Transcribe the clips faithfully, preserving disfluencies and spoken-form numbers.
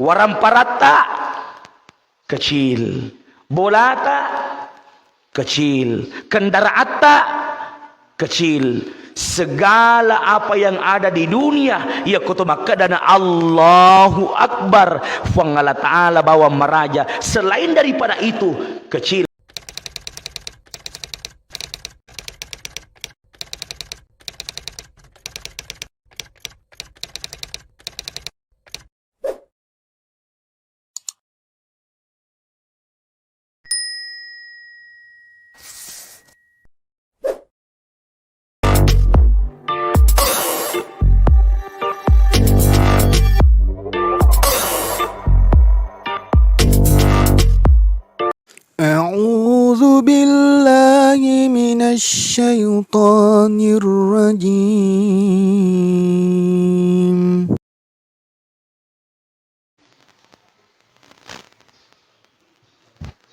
Waramparatta kecil, bolata kecil, kendaraatta kecil, segala apa yang ada di dunia, iya koto makkedana Allahu Akbar, Fuang Allah Ta'ala bawang maraja. Selain daripada itu, kecil. أعوذ بالله من الشيطان الرجيم.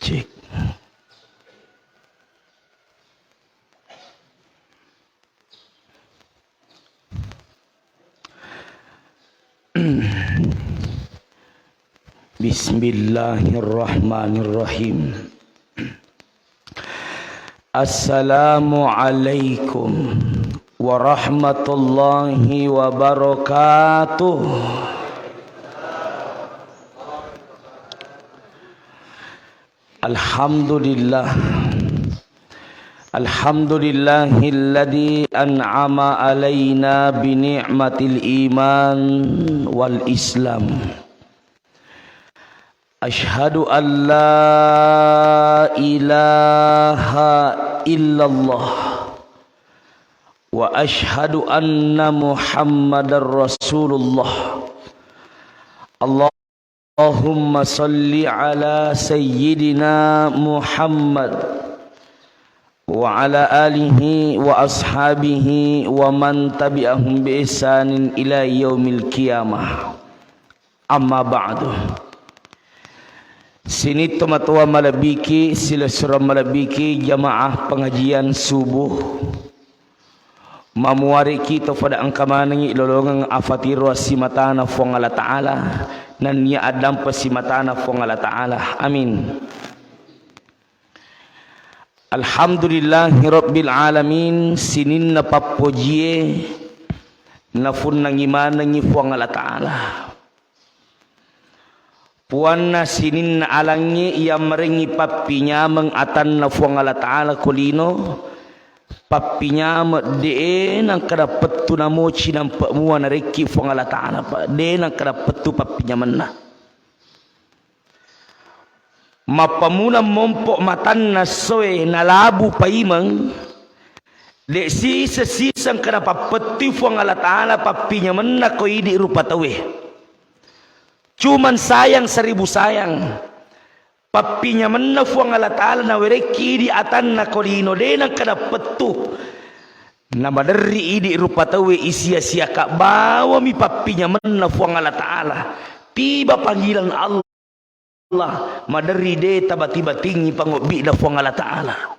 Cek. Bismillahirrahmanirrahim. Assalamualaikum warahmatullahi wabarakatuh. Alhamdulillah. Alhamdulillahilladzi an'ama alaina bi ni'matil iman wal islam. Asyhadu an la ilaha illallah wa asyhadu anna Muhammadar Rasulullah. Allahumma salli ala sayyidina Muhammad wa ala alihi wa ashabihi wa man tabi'ahum bi ihsanin ila yaumil qiyamah. Amma ba'du. Sining tomatoa malebbiki, silessureng malebbiki, jamaah pengajian subuh. Mamuariki to pada engka manengngi lolongeng afatiro assimatana Fuang Allah Ta'ala, nennia addampe simatana Fuang Allah Ta'ala. Amin. Alhamdulillahi Rabbil Alamin, sininna pappojie nafunnangi manengngi Fuang Allah Ta'ala. Puanna sininna alangnge iya marengngi pappinyameng atanna Fuang Allah Ta'ala ko lino, pappinyameng de' nangka dappettu namoci nampe' mua narekki Fuang Allah Ta'ala, pa-, de' nangka dappettu pappinyamenna. Mappammula mompo' matanna essoe nalabu paimeng, de' siseng-siseng engka napappettui Fuang Allah Ta'ala pappinyamenna ko idi' rupa tauwe. Cuman sayang seribu sayang, pappinyamenna Fuang Allah Ta'ala nawerekki idi' atanna ko lino de' nangka dappettu. Namaderri idi' rupa tauwe isia-siaka bawami pappinyamenna Fuang Allah Ta'ala. Tiba panggilan Allah. Allah, maderri de' tabati-batingngi pangobbi'na Fuang Allah Ta'ala.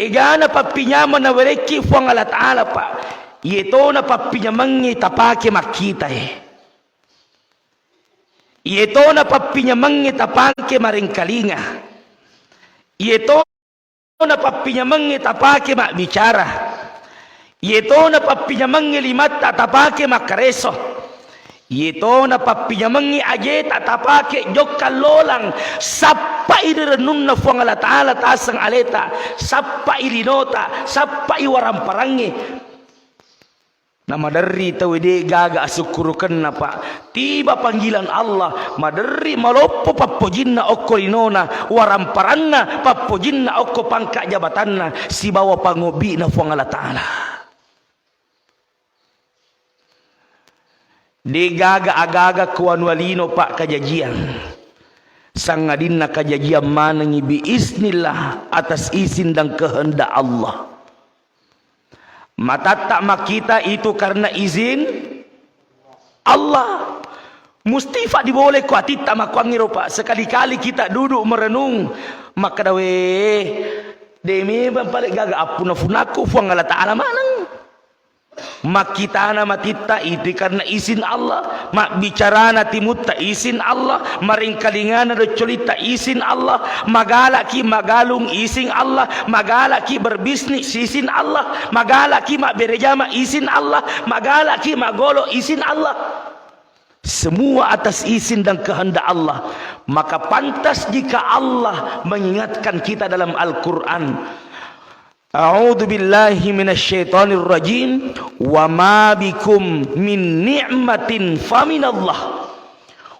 Egana pappinyameng nawerekki Fuang Allah Ta'ala, Pak. Iyetona pappinyamengnge tapake makkitae. Iyetona pappinyamengnge tapake marengkalinga. Iyeto na pappinyamengnge tapake mabbicara. Iyetona pappinyamengnge limatta tapake makkareso. Iyetona pappinyamengnge ajeta tapake jokka lolang. Sappai ri rennunna Fuang Allah Ta'ala taseng aleta. Sappai linota. Sappai waramparangnge. Namaderri tauwe de' gaga asukkurukenna, Pak. Tiba panggilan Allah, maderri maloppo pappojinna okko linona, waramparanna pappojinna okko pangka' jabatanna, sibawa pangobbi'na Fuang Allah Ta'ala. De' gaga agaga kuwanua lino, Pak, kajajiang. Sangadinna kajajiang manengngi bi iznillah, atas izin dan kehendak Allah. Matatta makkita itu karena izin Allah. Mustifa diboleh ko atitta makkuangngiro, Pak. Sekali-kali kita duduk merenung, makkeda, "Weh, de' memang pale gaga appuna-funakku Fuang Allah Ta'ala maneng." Makkitana matitta itu karena izin Allah, mabbicarana timutta izin Allah, marengkalingana doccolitta izin Allah, magalaki magalung izin Allah, magalaki berbisnis izin Allah, magalaki mabbere jama izin Allah, magalaki magolo izin Allah. Semua atas izin dan kehendak Allah. Maka pantas jika Allah mengingatkan kita dalam Al-Quran, "A'udzu billahi minasyaitonir rajim. Wa ma bikum min ni'matin faminallah.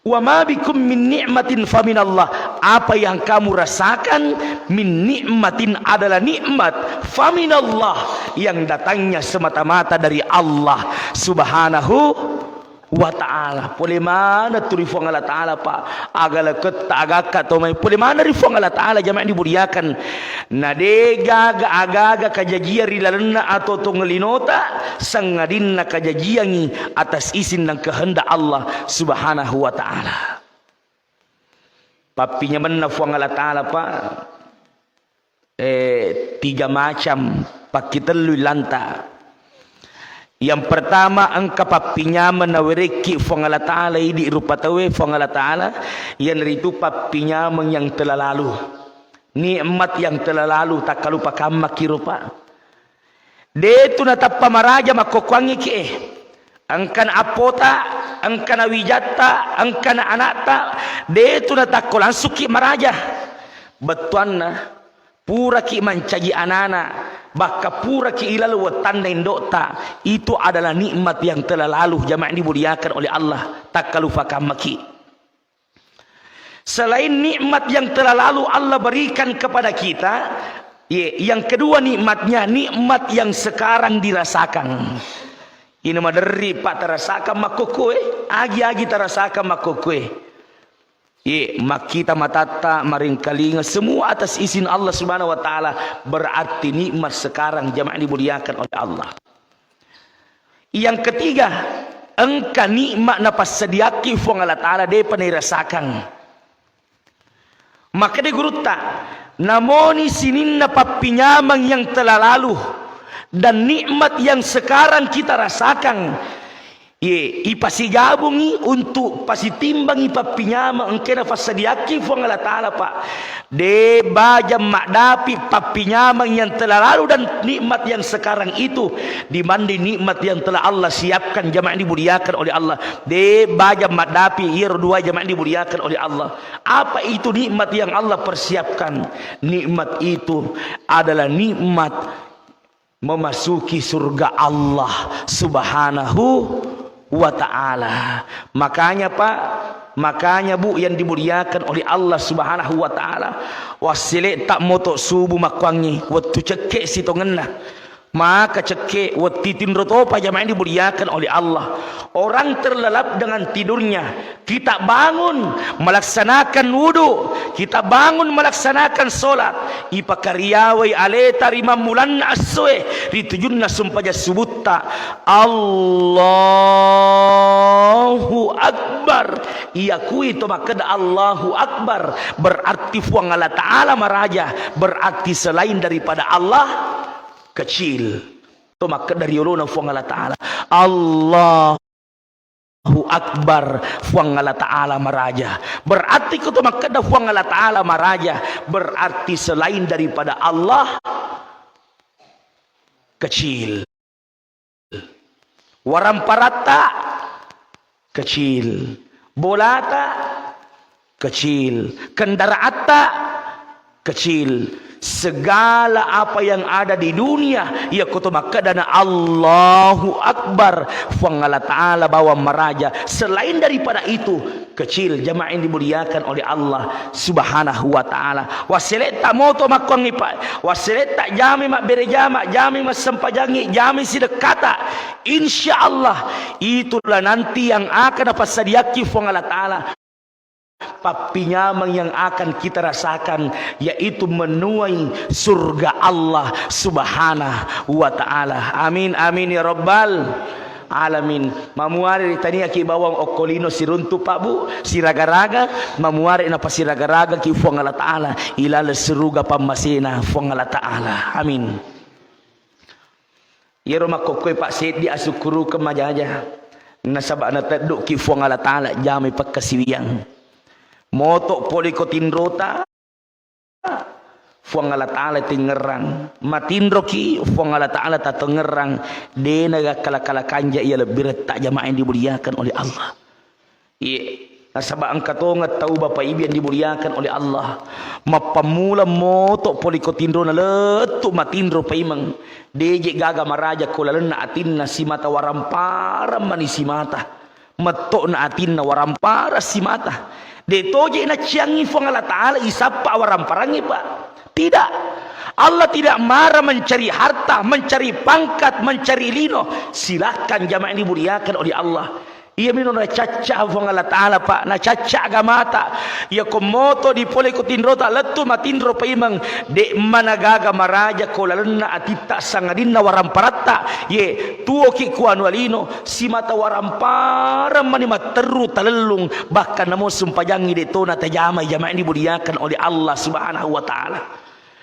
Wa ma bikum min ni'matin faminallah." Apa yang kamu rasakan min ni'matin adalah nikmat, faminallah, yang datangnya semata-mata dari Allah Subhanahu wa ta'ala. Pole maneng tu ri Fuang Allah Ta'ala, Pak. Aga leketta, agakka to mai. Pole maneng ri Fuang Allah Ta'ala, jamaah dimuliakan. Na de gaga aga-aga kajajiang ri lalenna atau tong linota, sangadinna kajajiangi atas izin dan kehendak Allah Subhanahu wa Ta'ala. Pappinyamenna Fuang Allah Ta'ala, Pak. Eh, tiga macam, pakkitellu lanta. Yang pertama, engka pappinyameng nawerekki Fuang Allah Ta'ala, idi rupa tauwe Fuang Allah Ta'ala, iyanaritu pappinyameng yang telah lalu. Nikmat yang telah lalu, takkalupakammakki rupa. De tu natappa maraja makkokkoangngiki, eh. Engkana appota, engkana wijatta, engkana anakta, de tu natakko langsukki maraja. Bettuanna, puraki mancaji anana, bakka puraki ilaleng wettanna indokta, itu adalah nikmat yang telah lalu, jamaah dimuliakan oleh Allah, takkalupakammakki. Selain nikmat yang telah lalu Allah berikan kepada kita, ye, yang kedua nikmatnya, nikmat yang sekarang dirasakan. Ina maderri, Pak, tarasakan makkokkoe, agi-agi tarasakan makkokkoe. Ye, makkita matatta, maringkalinga, semua atas izin Allah Subhanahu wa Ta'ala, berarti nikmat sekarang, jamaah dimuliakan oleh Allah. Yang ketiga, engka nikmat napassadiakki Fuang Allah Ta'ala, depa nairasakang. Makkeda gurutta, namoni sininna pappinyameng yang telah lalu dan nikmat yang sekarang kita rasakan, ye, ipasigabungi untuk pasitimbangi pappinyameng engkae napassadiakki Fuang Allah Ta'ala, Pak. De bajang maddapi pappinyameng yang telah lalu dan nikmat yang sekarang itu dibanding nikmat yang telah Allah siapkan, jamaah dimuliakan oleh Allah. De bajang maddapi iyaro dua, jamaah dimuliakan oleh Allah. Apa itu nikmat yang Allah persiapkan? Nikmat itu adalah nikmat memasuki surga Allah Subhanahu wa Ta'ala. Makanya, Pak, makanya, Bu, yang dimuliakan oleh Allah Subhanahu wa Ta'ala, wassele'ta moto subuh makkuangngi, wettu cekke sitongenna. Maka cekke, wetti tinro topa, jamaah yang dimuliakan oleh Allah. Orang terlelap dengan tidurnya, kita bangun melaksanakan wudu, kita bangun melaksanakan sholat, ipakariawai aleta ri mammulanna essoe, ri tujunna sumpajang subutta, Allahu Akbar. Iyakui to makkeda Allahu Akbar, berarti Fuang Allah Ta'ala maraja, berarti selain daripada Allah kecil. To makkeda ri olona Fuang Allah Ta'ala, Allah Allahu Akbar, Fuang Allah Ta'ala maraja. Berarti ko to makkeda Fuang Allah Ta'ala maraja, berarti selain daripada Allah kecil. Waramparatta kecil. Bolata kecil, kendaraatta kecil, segala apa yang ada di dunia, iya koto makkedana Allahu Akbar, Fuang Allah Ta'ala bawang maraja. Selain daripada itu, kecil, jamaah yang dimuliakan oleh Allah Subhanahu wa Ta'ala. Wasseletta moto makkuangngi, Pak. Wasseletta jami mabbere jama, jami massempajangi, jami sidekkata. Insya Allah, itulah nanti yang akan napassadiakki Fuang Allah Ta'ala. Pappinyameng yang akan kita rasakan, yaitu menuai surga Allah Subhanahu wa Ta'ala. Amin, amin, ya Rabbal Alamin. Mamuare ritaniaki bawang okko lino siruntu, Pak, Bu, siraga-raga, mamuare napasiraga-ragaki Fuang Allah Ta'ala ilaleng suruga pammasena Fuang Allah Ta'ala. Amin. Iyaro makkokkoe, Pak, seddi asukkurukeng majaja. Nasaba nateddu'ki Fuang Allah Ta'ala jamai pakkasiwiang. Moto pole ko tinrota, Fuang Allah Ta'ala tengngerang. Matinroki, Fuang Allah Ta'ala tatengngerang. Dena gakkala-kala kanja iya lebbiretta, jamaah yang dimuliakan oleh Allah. Iye, nasaba engka tongeng tau, Bapak Ibu yang dimuliakan oleh Allah, mappammula moto pole ko tinrona lettu matinro paimeng, deje gaga maraja ko lalenna atinna, simata waramparang mani simata, metto'na atinna waramparang simata. De toje naciangi Fuang Allah Ta'ala isappa waramparangnge, Pak. Tidak. Allah tidak marah mencari harta, mencari pangkat, mencari lino. Silakan, jamaah yang dimuliakan oleh Allah. Iya mino nacacca Fuang Allah Ta'ala, Pak, nacacca agamata. Iya ko moto di pole ko tinrota lettu matinro paimeng, de managaga maraja ko lalenna atitta sangadinna waramparatta. Ye, tuoki ku anu alino, simata waramparang mani matterru talellung, bahkan namo sempajangi de tona tajamai, jamaah yang dimuliakan oleh Allah Subhanahu wa Ta'ala.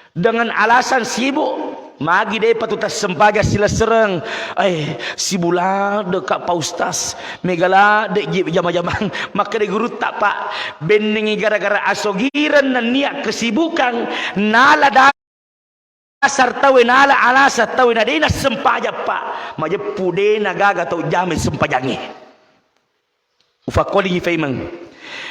Dengan alasan sibuk, magi depa tu tassempajang silessereng. Eh, sibuk ladde, Kak, Pak Ustaz. Mega ladde je jama-jamang. Makkeda gurutta, Pak, bennengi gara-gara asogireng nennia kesibukan, nala dasar tauwe, nala alasan tauwe, na de nassempajang, Pak. Majeppu de nagaga tau jamai sempajangnge. Ufakkolingi faimeng.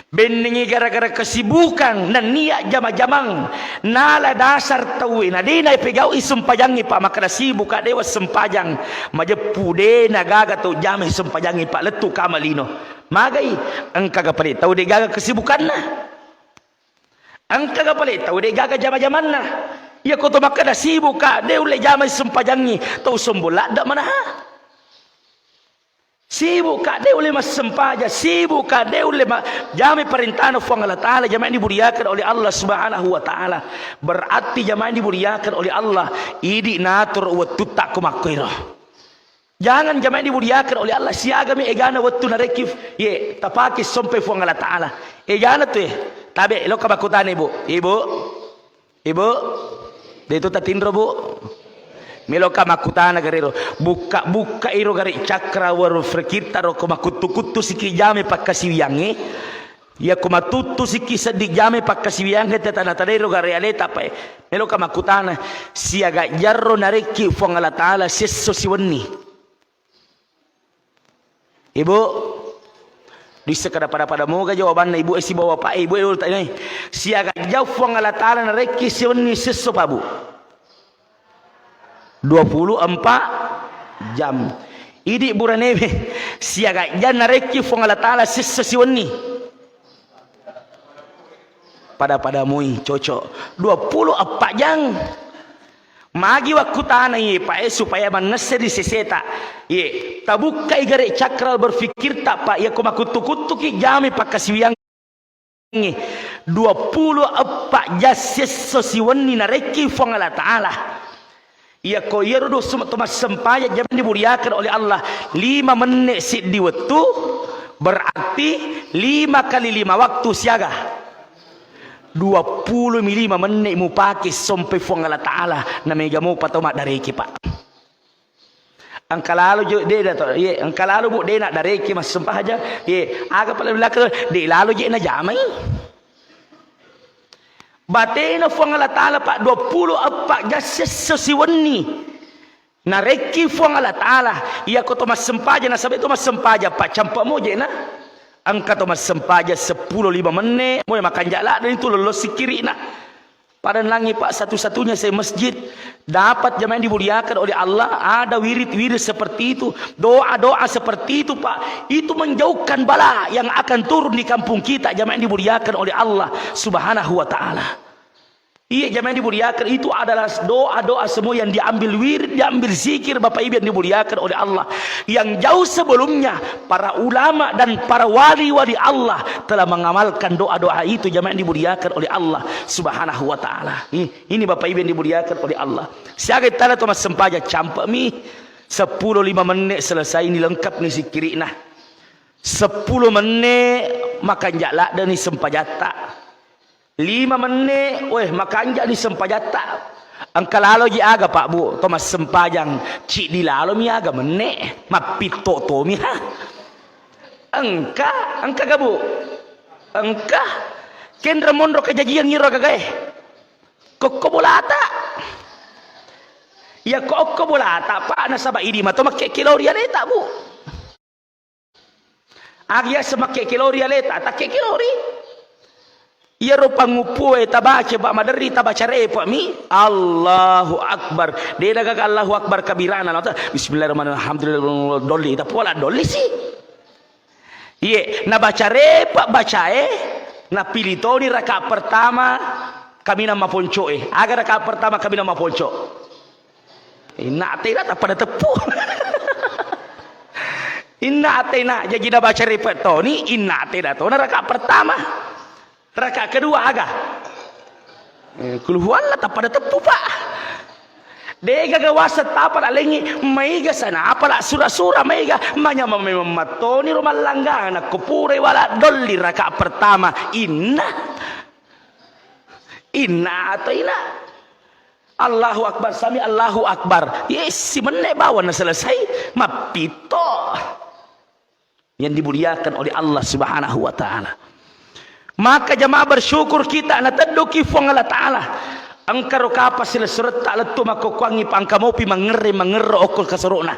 Bennengi gara-gara kesibukan nennia jama-jamang, nala dasar tauwe, na de napegaui sempajangnge, Pak, makkeda sibuk ka, de wassempajang. Majeppu de nagaga tau jamai sempajangnge, Pak, lettu ka malino. Magai? Engkaga pale tau de gaga kesibukanna? Engkaga pale tau de gaga jama-jamanna? Iya ko to makkeda sibuk ka, de ulle jamai sempajangnge, tau sombong ladde manaha. Sibuk ka, de ulle massempajang, sibuk ka, de ulle ma-, jamai parentana Fuang Allah Ta'ala, jamaah yang dimuliakan oleh Allah Subhanahu wa Ta'ala. Berarti, jamaah yang dimuliakan oleh Allah, idi natur wettutta ko makkoiro. Jangan, jamaah yang dimuliakan oleh Allah, siagami egana wettu narekki, ye, tapake sompe Fuang Allah Ta'ala. Egana tu, eh. Tabe, loka makkutana, Ibu. Ibu. Ibu, de tu tatinro, Bu? Meloka makkutana garero. Bukka-bukka iro gare cakra waru fikirta ro ko makuttu-kuttu siki jamai pakkasiwiangnge. Iya ko matuttu siki seddi jamai pakkasiwiangnge, tana-tana iro gare aleta pae. Meloka makkutana, siaga jarro narekki Fuang Allah Ta'ala sesso siwenni. Ibu, disseng kada pada-pada moga jawabanna ibu e sibawa bapak e, ibu e ulta ini. Siaga jang Fuang Allah Ta'ala narekki siwenni sesso pa, Bu? Dua puluh empat jam. Idi buranewe, siaga jang narekki Fuang Allah Ta'ala sesso siwenni? Pada-pada mui, cocok. Dua puluh empat jang. Magi wakkutana iye, Pak, eh, supaya mannesse ri seseta. Iye, tabukkai gare cakral berfikirta, Pak, iya ko makuttu-kuttuki jamai pakkasiwiangnge. Dua puluh empat jam sesso siwenni narekki Fuang Allah Ta'ala. Iya ko iyaro dosu to massempajang jamai dimuliakan oleh Allah, lima menne siddi wettu, berarti lima kali lima waktu siaga. Dua puluh mi lima menne mupake sompe Fuang Allah Ta'ala, na mega mopa tau maddareke, Pak. Engka lalo jo, de da to, ye, engka lalo, Bu, de na dareke massempajang, ye, aga pale belakang, de lalo je najamai. Batena Fuang Allah Ta'ala, Pak, dua puluh empat jam sesso siwenni. Narekki Fuang Allah Ta'ala, iya ko to massempajang, nasaba to massempajang, Pak, campa moje na. Engka to massempajang seppulo lima menne, moe makanja ladde itu lollo sikkiri'na. Pada nangi, Pak, satu-satunya saya masjid dapat jamaah yang dimuliakan oleh Allah, ada wirid-wirid seperti itu, doa-doa seperti itu, Pak. Itu menjauhkan bala yang akan turun di kampung kita, jamaah yang dimuliakan oleh Allah Subhanahu wa Ta'ala. Iya, jamaah yang dimuliakan, itu adalah doa-doa semua yang diambil wirid, diambil zikir, Bapak Ibu yang dimuliakan oleh Allah. Yang jauh sebelumnya, para ulama dan para wali-wali Allah telah mengamalkan doa-doa itu, jamaah yang dimuliakan oleh Allah Subhanahu wa Ta'ala. Ini, ini Bapak Ibu yang dimuliakan oleh Allah. Siaga tala to massempajang, campa mi seppulo lima menit selesai, ini lengkap nih zikirina. Seppulo menit makanja ladde nih sempajatta. Lima menit, weh, makanja ni sempajatta. Engka laloji aga, Pak, Bu, to massempajang, ciddi lalomi aga menne, mappitto tomi, ha? Engka, engka ga, Bu? Engka. Kenro monro kajajiang iro gagae. Kokko bolata. Iya ko okko bolata, Pak, nasaba idi mato makke kelori aleta, Bu. Agi yaseng makke kelori aleta, takke kelori. Iyaro panguppue tabaca, Pak, maderri tabaca repa mi. Allahu Akbar. De nagaga Allahu Akbar kabirana, nata, Bismillahirrahmanirrahim. Alhamdulillah, dolli. Tapola dolli si. Iye, nabaca repa bacae, napili toni raka pertama kaminang maponcoe. Aga raka pertama kaminang maponco? Inna atena tappada teppu. Inna atena, jaji nabaca repa toni, inna atena tona raka pertama. Raka kedua aga? Eh, kul huwallah, tappada teppu, Pak. Degaga waseng tapala lengngi, maiga sana apala sura-sura, maiga manyameng memeng mattoni ro mallanggang, nakko purai wala dolli raka pertama, inna. Inna atau ina. Allahu Akbar, sami Allahu Akbar. Yes, si menne bawang na selesai, mappitto. Yang dimuliakan oleh Allah Subhanahu wa Ta'ala. Maka jamaah bersyukur kita natedduki Fuang Allah Ta'ala. Engkaro kapang silessuretta lettu makkokkoangngi, pangka mopi mangerre mangerro okko kasoro'na.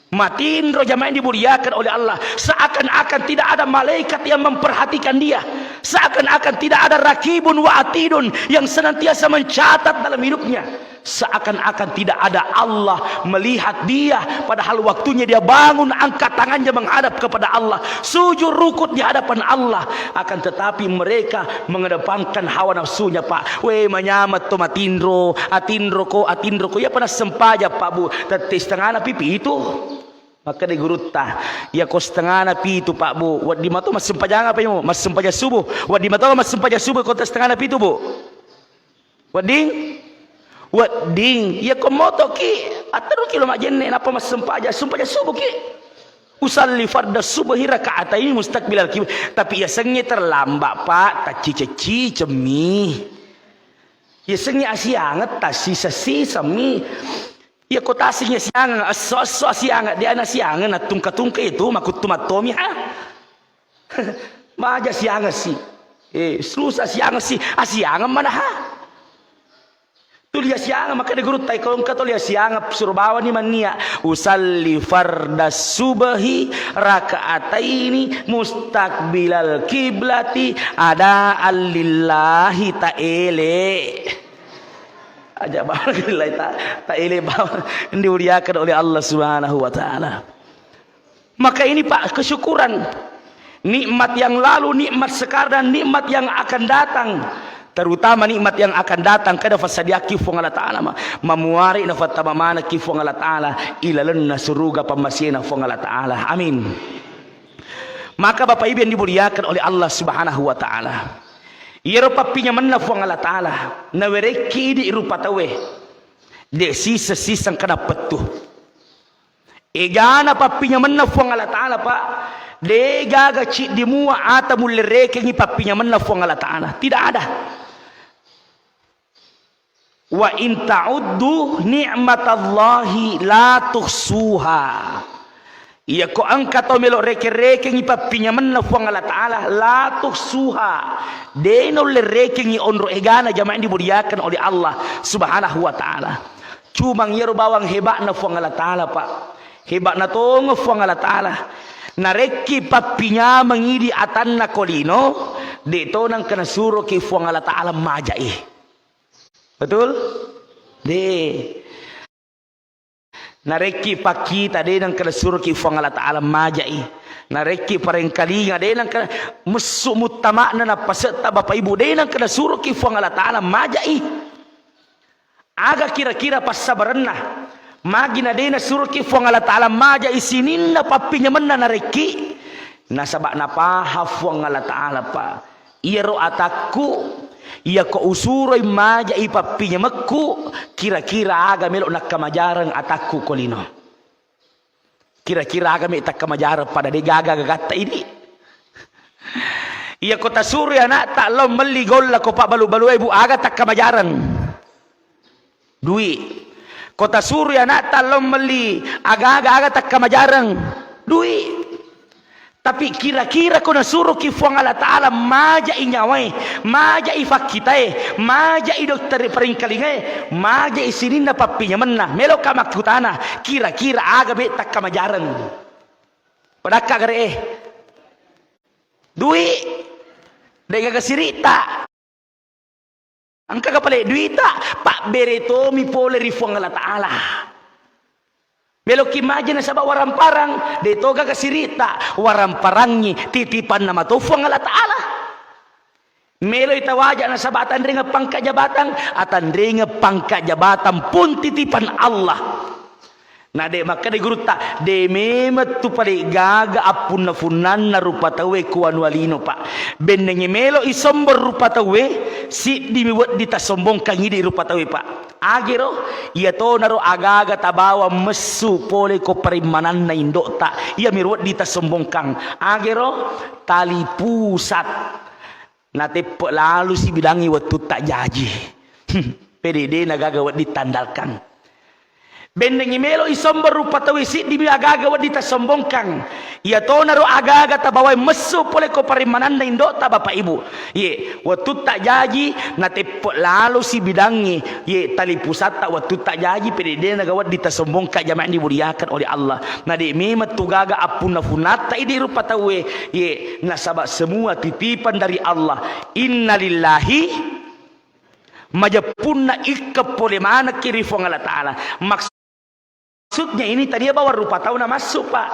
Matinro jamaah yang dimuliakan oleh Allah, seakan-akan tidak ada malaikat yang memperhatikan dia, seakan-akan tidak ada rakibun wa atidun yang senantiasa mencatat dalam hidupnya. Seakan-akan tidak ada Allah melihat dia, padahal waktunya dia bangun, angkat tangannya menghadap kepada Allah, sujud rukuk di hadapan Allah. Akan tetapi mereka mengedepankan hawa nafsunya, Pak. We, manyameng to matinro, atinro ko, atinro ko. Iya pa nassempajang, Pak, Bu, tette setengana pipi itu. Makkeda gurutta, iya ko setengana pitu, Pak, Bu, wedding mato massempajang apa, imu? Massempajang subuh. Wedding mato massempajang subuh ko tette setengana pitu, Bu? Wedding? Wedding. Iya ko motoki, atteruki lo majjenne, nappa massempajang, sempajang subuh ki. Usalli farda subhi raka'ataini mustaqbilal kiblah. Tapi yasengnge terlambat, Pak, tacciceng-cicemmi. Yasengnge asiangeng, tassisa-sisemmi. Iya ko tasing asiangeng, esso-esso asiangeng, de ana asiangeng, nattungka-tungka itu, makuttu mattomi, ha? Maja siangeng si. Eh, susah siangeng si. Asiangeng mana ha? Tuli asiangeng, makkeda gurutta, ko engka tuli asiangeng, suro bawani mannia. Usalli farda subhi raka'ataini mustaqbilal kiblati adaan lillahi ta'ala. Aja bawang lillahi ta-, ta'ala bawang dimuliakan oleh Allah Subhanahu wa Ta'ala. Maka ini, Pak, kesyukuran. Nikmat yang lalu, nikmat sekarang, dan nikmat yang akan datang. Terutama nikmat yang akan datang, kada fassadiakki Fuang Allah Ta'ala, ma-, mamuare nafattama manekki Fuang Allah Ta'ala ilalenna suruga pammasena Fuang Allah Ta'ala. Amin. Maka Bapak Ibu yang dimuliakan oleh Allah Subhanahu wa Ta'ala, iyaro pappinyamenna Fuang Allah Ta'ala, nawerekki idi rupa tauwe, de siseng-siseng kada pettu. Egana pappinyamenna Fuang Allah Ta'ala, Pak, degaga ciddi mua ata mullerekengi pappinyamenna Fuang Allah Ta'ala. Tidak ada. Wa in ta'uddu ni'matallahi la tuhsuha. Iya ko engka tau melo reke-rekengi pappinyamenna Fuang Allah Ta'ala, la tuhsuha. De naulle rekengi onro egana, jamaah yang dimuliakan oleh Allah Subhanahu wa Ta'ala. Cumang iyaro bawang heba'na Fuang Allah Ta'ala, Pak. Heba'na tongeng Fuang Allah Ta'ala. Narekki pappinyameng idi atanna ko lino, de to nengka nasuroki Fuang Allah Ta'ala majai. Betul? De. Narekki pakkita, de nengka nasuroki Fuang Allah Ta'ala majai. Narekki parengkalinga, de nengka messu muttama'na nappasetta Bapak Ibu, de nengka nasuroki Fuang Allah Ta'ala majai. Aga kira-kira passabarenna? Magi na de nasuroki Fuang Allah Ta'ala majai sininna pappinyamenna narekki? Nasaba napahang Fuang Allah Ta'ala, Pak. Iyaro atakku, iyako usuroi majai pappinyamekku, kira-kira aga melo nakkamajareng atakku ko lino? Kira-kira aga me takkamajareng pada de gaga gagatta idi? Iyako tasuroi anakta lao melli golla ko pabbalu-balue, Bu, aga takkamajareng? Dui. Ko tasuroi ana'ta lao melli aga-aga, aga takkamajareng? Dui. Tapi kira-kira ko nasuroki Fuang Allah Ta'ala, majai nyawae, majai fakkitae, majai dokter paringkalingae, majai sininna pappinyamenna, meloka makkutana, kira-kira aga be takkamajareng? Padakka gare e. Dui. De'gaga siri'ta. Engkaga pale duita, pabbere tomi pole ri Fuang Allah Ta'ala. Meloki maja nasaba waramparang, de to gaga sirita, waramparangngi titipanna mato Fuang Allah Ta'ala. Meloi tawaja nasaba atanrengeng pangka jabatan, atanrengeng pangka jabatan pun titipan Allah. Na de makkeda gurutta, de memeng tu pale gaga appunna-funnanna rupa tauwe ku wanua lino, Pak. Bennengngi melo isombong rupa tauwe, siddimi wedding tasombongkang idi rupa tauwe, Pak. Agero, iyatonaro aga-aga tabawang messu pole ko parimmananna indo'ta, iyamiro wedding tasombongkang. Agero, tali pusat. Nateppe lalu sibilangngi wettutta jaji. Pede dena gaga wedding tandalkang. Bennengngi melo isombong rupa tauwe, siddimi aga-aga wedding tasombongkang. Iyatonaro aga-aga tabawai messu pole ko parimmananna indo'ta, Bapak Ibu. Ye, wettutta jaji, nateppe lalo sibidangngi, ye, tali pusatta wettutta jaji, pede dena gaga wedding tasombongkang, jamaah dimuliakan oleh Allah. Na de memeng tu gaga appunna-funnatta idi rupa tauwe, ye, nasaba semua titipan dari Allah. Innalillahi. Majeppunna ikkeng pole manekki ri Fuang Allah Ta'ala. Maksudnya ini tania bawang rupa tau namassu, Pak.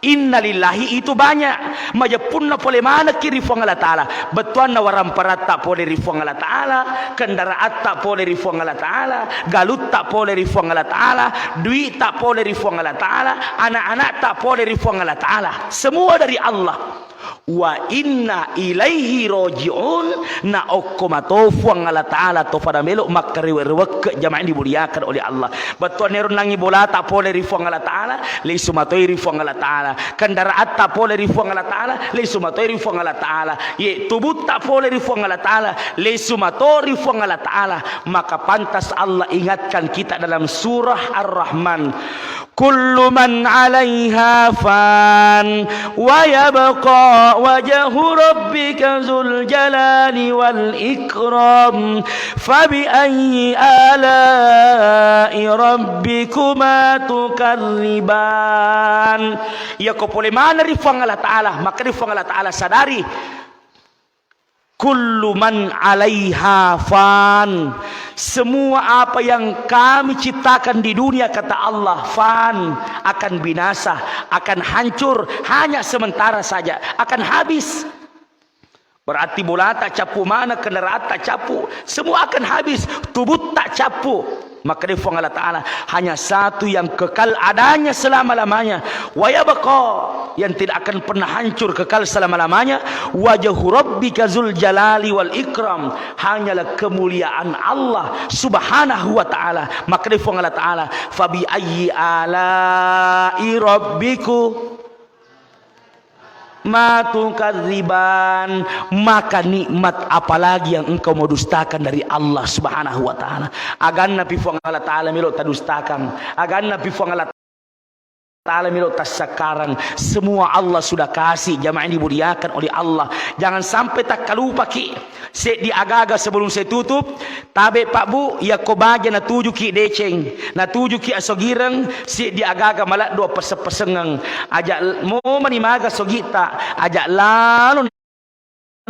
Innalillahi itu banyak. Majeppunna pole manekki ri Fuang Allah Ta'ala. Bettuanna waramparatta pole ri Fuang Allah Ta'ala, kendaraatta pole ri Fuang Allah Ta'ala, galutta pole ri Fuang Allah Ta'ala, duitta pole ri Fuang Allah Ta'ala, anak-anakta pole ri Fuang Allah Ta'ala. Semua dari Allah. Wa inna ilaihi raji'un, na okko mato Fuang Allah Ta'ala to pada melo makkarewe-rewekke, jamaah dimuliakan oleh Allah. Bettuanna ero nangi bolata pole ri Fuang Allah Ta'ala, lesu matoi ri Fuang Allah Ta'ala. Kendaraatta pole ri Fuang Allah Ta'ala, lesu matoi ri Fuang Allah Ta'ala. Ye, tubutta pole ri Fuang Allah Ta'ala, lesu mato ri Fuang Allah Ta'ala. Maka pantas Allah ingatkan kita dalam surah Ar-Rahman. Kullu man 'alaiha fan, wa yabqa wajhu rabbika dzul jalali wal ikram, fa bi ayyi ala'i rabbikuma tukadziban. Iyako pole maneng ri Fuang Allah Ta'ala, maka ri Fuang Allah Ta'ala sadari, Kullu man 'alaiha fan. Semua apa yang Kami ciptakan di dunia, kata Allah, fan, akan binasa, akan hancur, hanya sementara saja, akan habis. Berarti bolata cappu maneng, kendaraatta cappu, semua akan habis, tubutta cappu. Makkeda Fuang Allah Ta'ala, hanya satu yang kekal adanya selama-lamanya. Wa yabqa, yang tidak akan pernah hancur, kekal selama-lamanya. Wajhu rabbika dzul jalali wal ikram, hanyalah kemuliaan Allah Subhanahu wa Ta'ala. Makkeda Fuang Allah Ta'ala, fa bi ayyi ala'i rabbiku ma tukadziban, maka nikmat apalagi yang engkau mau dustakan dari Allah Subhanahu wa Ta'ala? Aganna pi Fuang Allah Ta'ala melo tadustakan, aganna pi Fuang Allah Ta'ala melo tassakkarang. Semua Allah sudah kasih, jamaah yang dimuliakan oleh Allah. Jangan sampai takkalupaki. Seddi agaga sebelum saya tutup, tabe Pak Bu, yakko baja natujuki deceng, natujuki asogireng, seddi agaga maladdu appeseng-pesengeng. Aja momani maga sogitta, aja lalo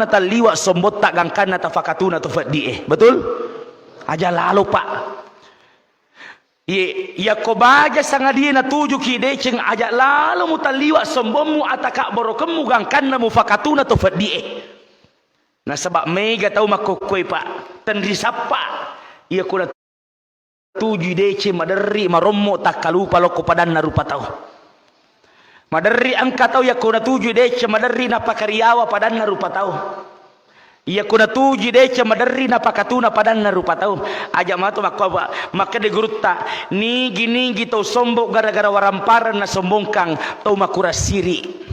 natalliwa sombotta gangkanna tafakatuna to feddie. Betul? Aja lalo, Pak. Ye, yakko baja sangadie natujuki deceng, aja lalo mutalliwa sombommu, ataka borokemmu gangkanna mufakatuna to feddie. Nasaba mega tau makkokkoi, Pak, tenri sappa. Iya ko natujui deceng maderri marommo takkalupa lokko padanna rupa tau. Maderri engka tau yakko natujui deceng maderri napakariawa padanna rupa tau. Iya ko natujui deceng maderri napakatuna padanna rupa tau. Aja mato makko, Pak, makkeda gurutta, nigi-nigi tau sombong gara-gara warampareng nasombongkang, tau makurang siri.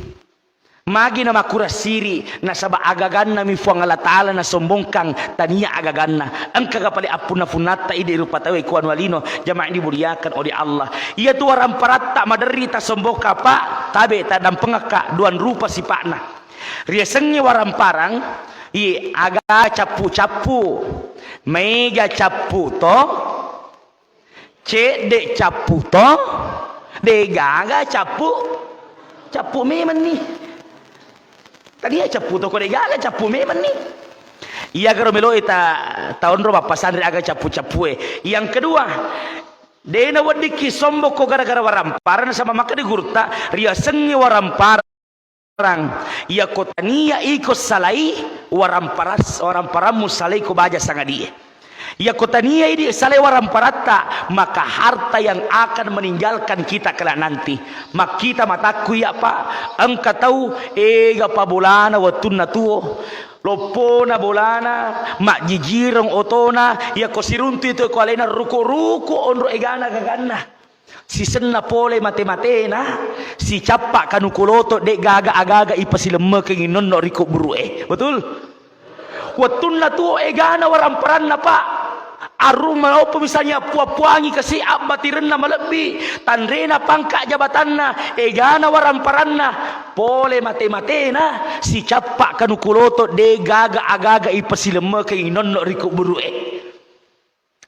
Magi na makurang siri, nasaba agagannami Fuang Allah Ta'ala nasombongkang, tania agaganna. Engkaga pale appunna-funnatta idi rupa tauwe kuanu alino, jamaah dimuliakan oleh Allah. Iyatu waramparatta maderri tasombongka, Pak, tabe tadampengakka, duang rupa sipa'na. Riasengnge waramparang, i aga cappu-cappu, maega cappu to, cedde cappu to, degaga cappu, cappu memenni. Tania cappu to ko degaga cappu memenni. Iyagaro meloe ta, taonro mappasanre aga cappu-cappue. Yang kedua, de naweddikki sombong ko gara-gara waramparang, nasaba makkeda gurutta, riasengnge waramparang. Iyako tania iko salai waramparas-, waramparammu salai ko baja sangadie. Iyako tania idi salai waramparatta, maka harta yang akan meninggalkan kita kelak nanti. Makkita matakku iya, Pak, engka tau ega pabolana wettunna tuo. Loppona bolana, majjijireng otona, iyako siruntu itu ko alena ruku-ruku onro egana gaganna. Sisenna pole mate-matena, sicappa kanuku loto, de gaga agaga ipasilemmekeng nonno ri kubburu'e. Betul? Wettunna tuo egana waramparanna, Pak. Arung maloppo misalnya pua-puangi kasi abbatirenna malebbi, tanrena pangka jabatanna, egana waramparanna, pole mate-matena, sicappa kanuku loto, de gaga agaga ipasilemmekeng nonno ri kubburu'e.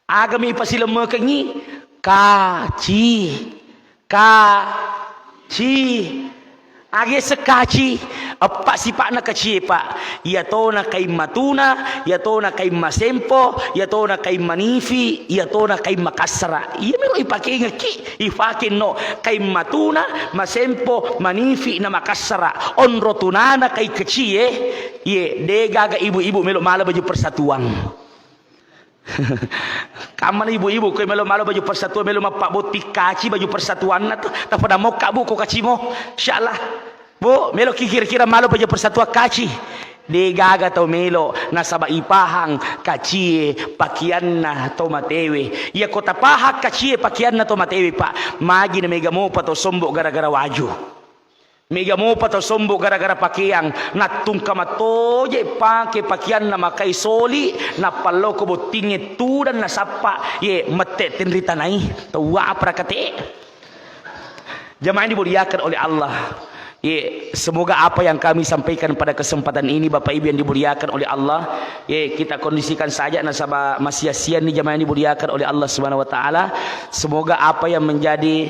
Agami ipasilemmekeng? Kaci. Kaci. Aga yaseng kaci? Eppa sipa'na kacie, Pak. Iyatona kaing matuna, iyatona kaing masempo, iyatona kaing manifi, iyatona kaing makassara. Iyamiro ipakengekki, ifakenno kaing matuna, masempo, manifi, na makassara. Onro tunana kaing kacie, ye, de gaga ibu-ibu melo mala baju persatuan. Kammana ibu-ibu, koe melo malo baju persatuan, melo mappabbotting kaci baju persatuanna tu. Tapada mokka, Bu, ko kacimo. Insyaallah. Bu, melo ki kira-kira malo baju persatuan kaci. De gaga tau melo, nasaba ipahang kacie pakianna to matewe. Iya ko tapahang kacie pakianna to matewe, Pak, magi na mega mopa to sombo gara-gara waju. Mega mopa to sombo gara-gara pakeang, nattungka matoje pake pakeanna makai soli, nappa lao ko bottingnge tudang nasappa, ye mette tenri tanai, tau apa rakate. Jamaah yang dimuliakan oleh Allah. Ye, semoga apa yang kami sampaikan pada kesempatan ini, Bapak Ibu yang dimuliakan oleh Allah, ye, kita kondisikan saja nasaba masia-sia ni jamaah yang dimuliakan oleh Allah Subhanahu wa Ta'ala. Semoga apa yang menjadi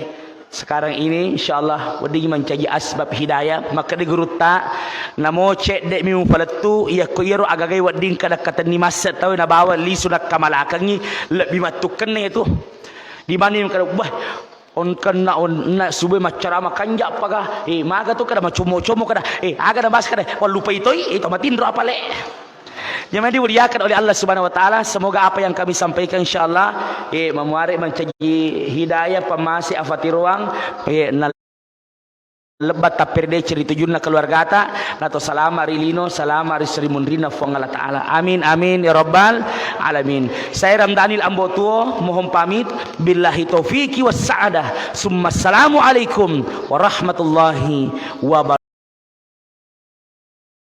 sekarang ini, insyaallah, wedding mancaji asbab hidayah. Makkeda gurutta, namo cedde'mi mupalettu, iyakko iyaro agagai wedding kadakkatenni masse tau nabawa lisu nakkamalakengngi, lebbi mattukkenne tu. Dibanding kada, wah, on kenna, on na subue maccarama kanja paga, eh, maga tu kada macommo-commo kada, eh, aga na bahas kada, wallupai toi, eh, to matinro apale. Jamaah dimuliakan oleh Allah Subhanahu wa Ta'ala, semoga apa yang kami sampaikan, insyaallah, eh, mamuare mancaji hidayah, pamase afatiroang, eh, na lebba tapperdeceng ri tujunna keluargata, nato salama ri lino, salama ri seri munrinna Fuang Allah Ta'ala. Amin, amin, ya rabbal alamin. Saya Ramdanil Ambo Tuo, mohon pamit. Billahi taufiki was sa'adah. Summa assalamualaikum warahmatullahi wabarakatuh.